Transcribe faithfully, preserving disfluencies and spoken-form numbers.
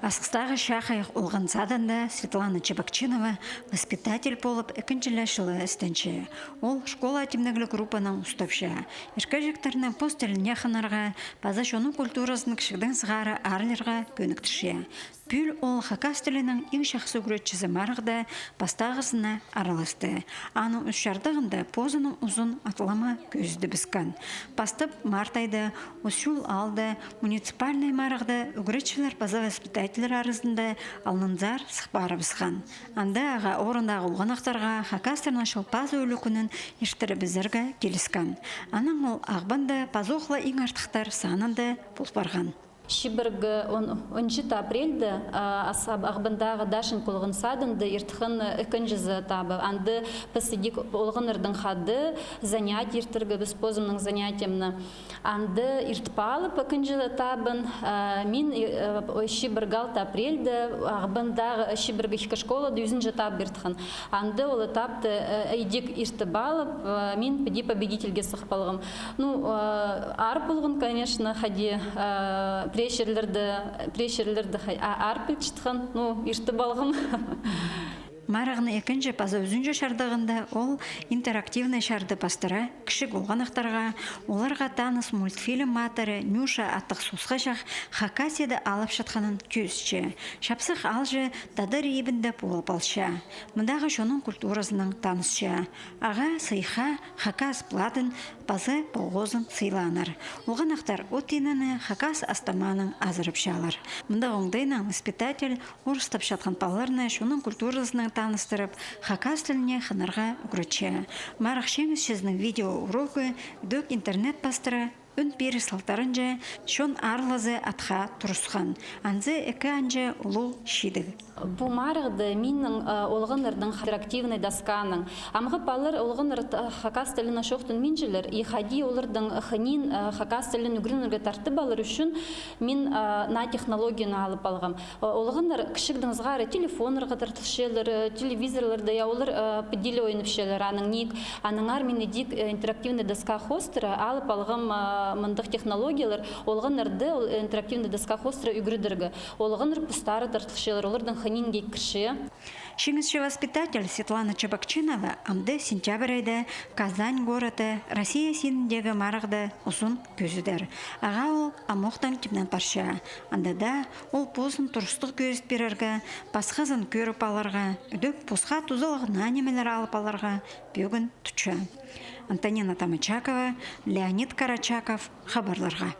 Асхыстағы чахайах олған садында Светлана Чебокчинова воспитатель полып ікінҷіле чылы істенче. Ол школа тимнегліг группанаң устапча. Иркеҷектерні пос тіліне хынарға паза чонның культуразын кічігдең сығара аарлирға кӧніктірче. Пӱӱл ол хакас тілінің иң чахсы ӱгретчізі марығда пастағызына араласты. Аның ӱс чардығында позының узун атлама кӧзідібіскен. Пастап март айда Ус-Чул аалда муниципальнай марығда ӱгретчілер паза воспитательлер аразында алнынзар сых парыбысхан. Анда ағаа орындағы олғанахтарға хакастарның чыл паза ӱлӱкӱнін иртірібізерге киліскен. Анаң ол Ағбанда пазох ла иң артыхтар санында пол парған. Чибіргі он, онынҷы апрельде, а, ас-, Ағбандағы Дашинка олған садында ирткен ікінҷізі табы. Анда піс идӧк олғаннарнаң хада занятие иртіргебіс, позымның занятиемні. Анда иртіп алып, ікінҷі табын, а, мин, э, чибіргі алты апрельде Ағбандағы чибіргі ікі школада ӱзінҷі тап ирткен. Анда ол тапты, э, идӧк иртіп алып, э, мин піди победительге сых полғам. Ну, э, аар полған, конечно, хайди, э, пірее чирлерде, пірее чирлерде хай-, а, аар пілчеткен, ну, иртіп алғам. Марығның ікінҷі паза ӱзінҷі чардығында ол интерактивнай чарды пастыра, кічіг олғанахтарға оларға таныс мультфильм матыры Нюша аттығ сосхаҷах Хакасияда алып чатханын кӧзітче. Чапсых аалҷы тадар ибінде полып алча. Мындағы чонның культуразынаң танысча. Ағаа сыйыхха хакас платың паза поғозын сыйлааннар. Олғанахтар от инені хакас астамаанаң азырапчалар. Мындағ оңдайнаң воспитатель орыстап чатхан палаларны чонның культуразынаң таныстырып, хакас тіліне хынарға ӱгретче. Марығ чиңісчізінің видеоурогы ідӧк интернет пастыра ӱн пиріс салтарынҷа чон аарлазы атха турысхан. Анзы ікі анҷа улуғ чидіг. Пу марығда минің, э, олғаннарның интерактивнай досканың. Амғы палалар олғаннар т-, хакас тілін чоохтанминчалар, и хайди оларның хынин, э, хакас тілін ӱгренерге тартып алар ӱчӱн мин, э, наа технологияны алып алғам. Олғаннар кічігдең сығара телефоннарға тартылчалар, э, телевизорларда, я, олар, э, піди ле ойнапчалар, анаң ниик. Аннаңар мин идӧк, э, интерактивнай доска хоостыра алып алғам, э, мындағ технологиялар, олғаннарды ол, э, интерактивнай доска хоостыра ӱгредерге. Олғаннар постары тартылчалар, оларның хынин кӧк кірче. Чиңісчі воспитатель Светлана Чебокчинова амды сентябрь айда Казань городта Россия синіндегі марығда узун кӧзідер. Ағаа ол амохтаң тимнен парча. Анда даа ол позын турыстығ кӧзіт пирерге, пасхазын кӧріп аларға, ідӧк посха тузалығ наа нимелер алып аларға пӧгін тутча. Антонина Тамачакова, Леонид Карачаков, хабарларға.